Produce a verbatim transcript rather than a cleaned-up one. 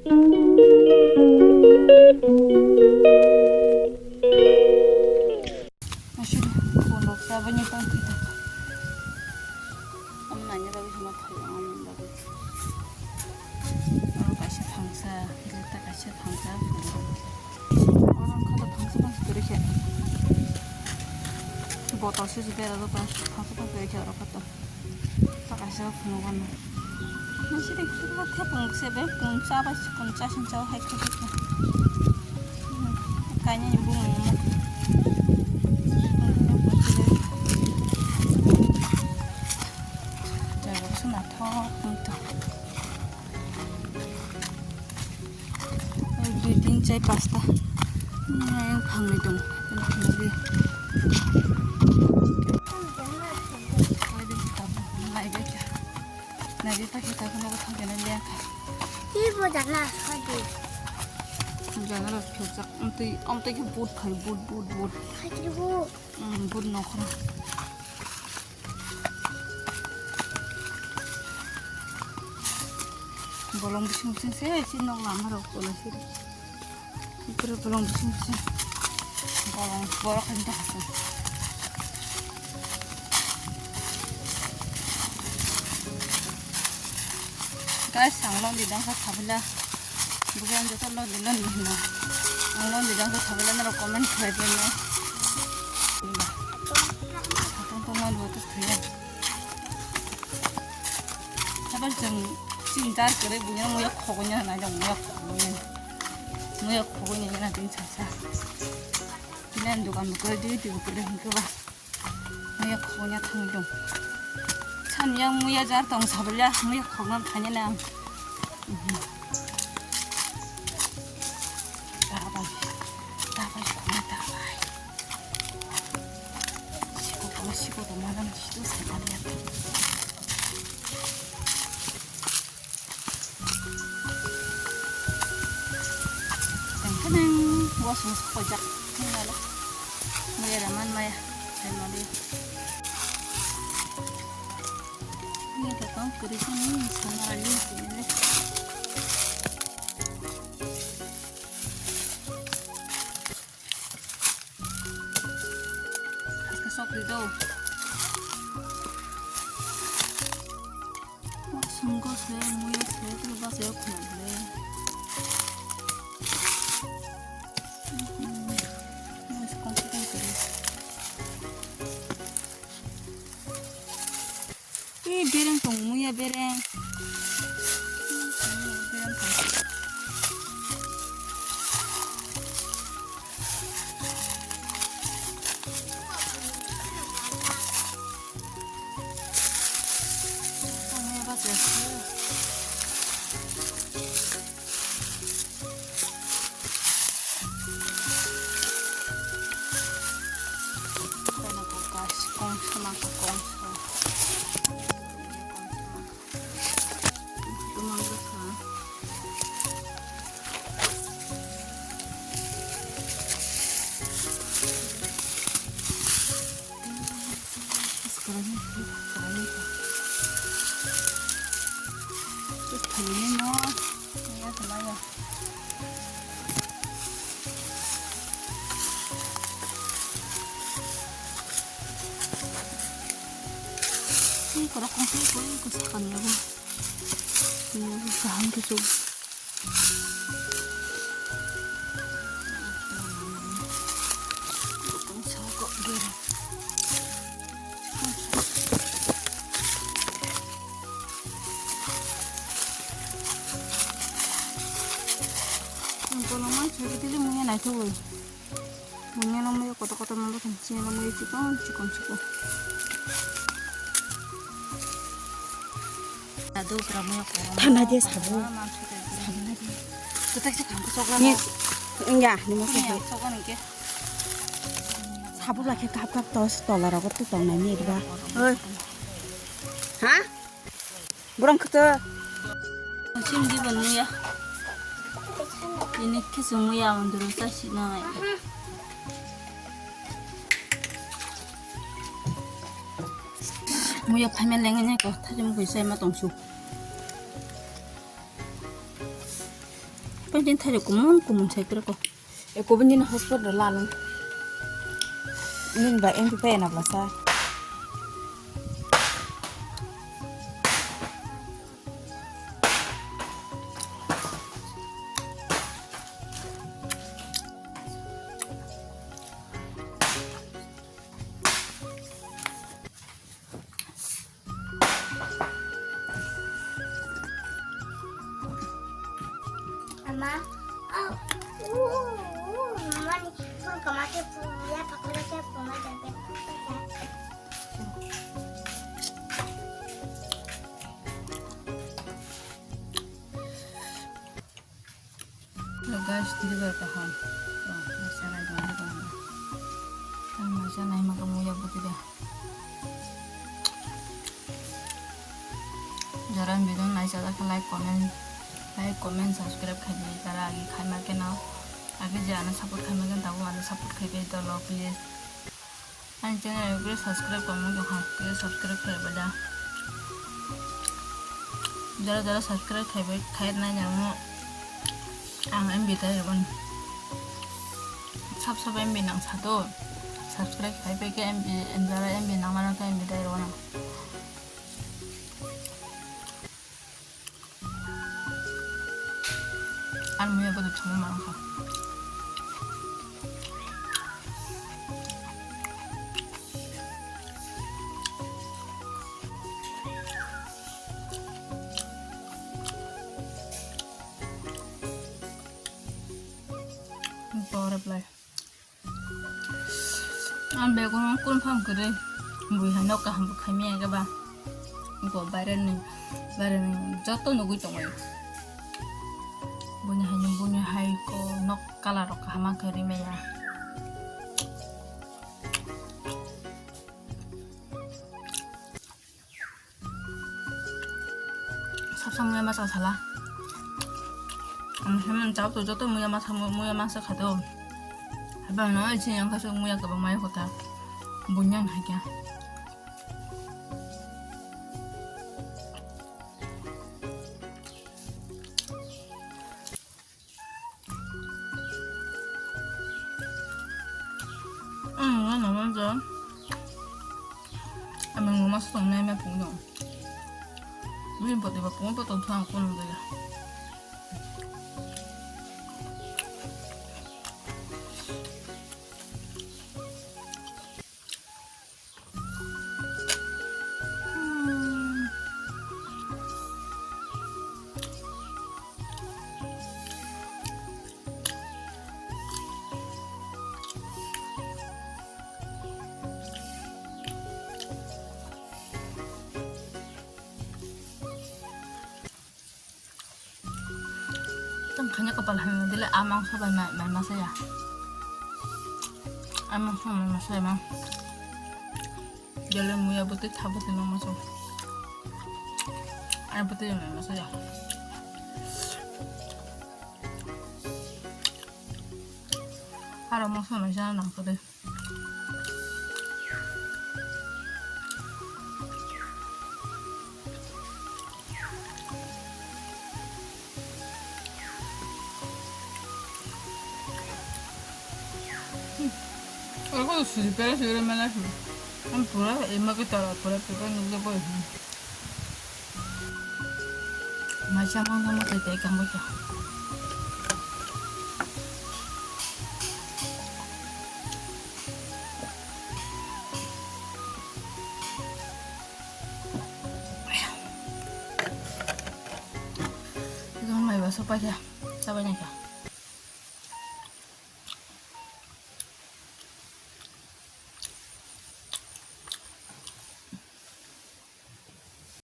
Aswk bono sabani tong khe ta. Am nanya bagwi sama thai ang bagwi. Oro kaisa thangsa, gata kaisa thangsa. Oro kha thangsa thangsa kwrwi khe. Botol se se bera thangsa thangsa kwrwi khe oro kha. Takasa phunukgano. Nisi de khibla thepung se be puncha ba puncha sincha hai khibla. Kanya ni bung. Jaga suna thok punta. Dui, tin, char, pasta. Yang phangni dong. Naibe kita, naibe kita. Naibe ta kita, kena ko thang kena liya ka. Ibo jana sadi. Jana ro phirjak. Amtwi, amtwi ke but khai, but, but, but. Khai bu. Hmm, but nokra. Bolong bising bising se, si nok lama rok kono si. Pura bolong bising bising. Bolong borok kan ta hasa. Guys, ang long di dangsa sabila. Bukan joto long di long di hino. Ang long di dangsa sabila naro comment khai peno. Tong tong man water kaya. Sabar jeng sing dar kere bunya muya khogonya na jeng muya khogonya. Muya khogonya na tin sa sa. Tin dukan ko di di ko le hin ko ba. Muya khogna thangwi dong. Samya muya jar tong sabalya muya khogna thanya na ang. Dabai, dabai khogna dabai. Siko kama siko to mana situ sabalya. Tengkheneng wasung sokojak. Tingala. Maya raman maya. Family. Ini datang ke sini sama lagi sini. Haske sok di do. Sungko se, muya se, tu ba se khna le. Ih, bereng tong muya bereng. Ini korok kongsi koi ko sakani abo. Ini kaham ke chuk. Kongsa kok gere. Kono mai chori tili muya nai thogoi. Munya no muya koto koto mango tong, chini no muya chikon chikon chikon. Ado kra muya korom. Thana de sabo. Sabo na de. Kotak se kham ko chokla. Ni, ya, ni mo se. Chokla ni ke. Sabo la khe kap kap tos tola rogo tu tong nai ni ba. Oi. Ha? Borong khe to. Chim di bo nuya. Ini khe chwng muya ang duro cha si nai. Muya phaima leng nai ko thajim koi sai ma tong su. Jin thari kumun kumun sai pira ko. E kubun jin hotspot do lalang. Nin ba M P pa ena blasa. Ama, oh, uh, uh, mani, pun kamake pun ya pakula ke pun ma jabe. Hello guys, deliver kaham. Oh, maisa nai dong, dong. Ang maisa nai maka muya buti da. Jara video nai sa like, comment, like, comment, subscribe khai di. Jara agi khai ma kena, agi je ano support khai ma kena, tabo ano support khai di dolo, please. Ani channel o please subscribe khaimung tongkha, please subscribe khairok bai da. Jara jara subscribe khaibai, khairnai nangno ang M B dai rwmani. Sab sab M B nang sato, subscribe khaibai khe M B, jara M B nangmano khe M B dai rwmano. Ani muya bodo thangma manukha. Power apply. Ang begono kun phang kwrwi bui hai nok kaham bo khaimya ega ba. Go baireni, baireni joto nugui tongwi. Buni hai, buni hai ko nok colour rok kaham khe rimaya. Sabsa muya masa sala. Ang semen chao to joto muya masa, muya masa khato. Habang no ichi yang kaso muya kabang maya kota. Bunyan hai kya. Ang ano manjo. Amang mama song nai ma pung no. Bini pati ba pung to tong thang kun de. Tang khanya kapal hamya dile amang sabai mai, mai masa ya. Amang sabai mai masa ya mang. Dile muya bete tha bete mang masa. Ai bete mai masa ya. Aro masa mai sana nang kade. Aku sudah beres, sudah mana sih? Kan pura, emak kita lah pura, pura nunggu boy. Maisa mangsa mo tei tei kang bai kha. Jong mai ba sopai kha, sabai nai kha.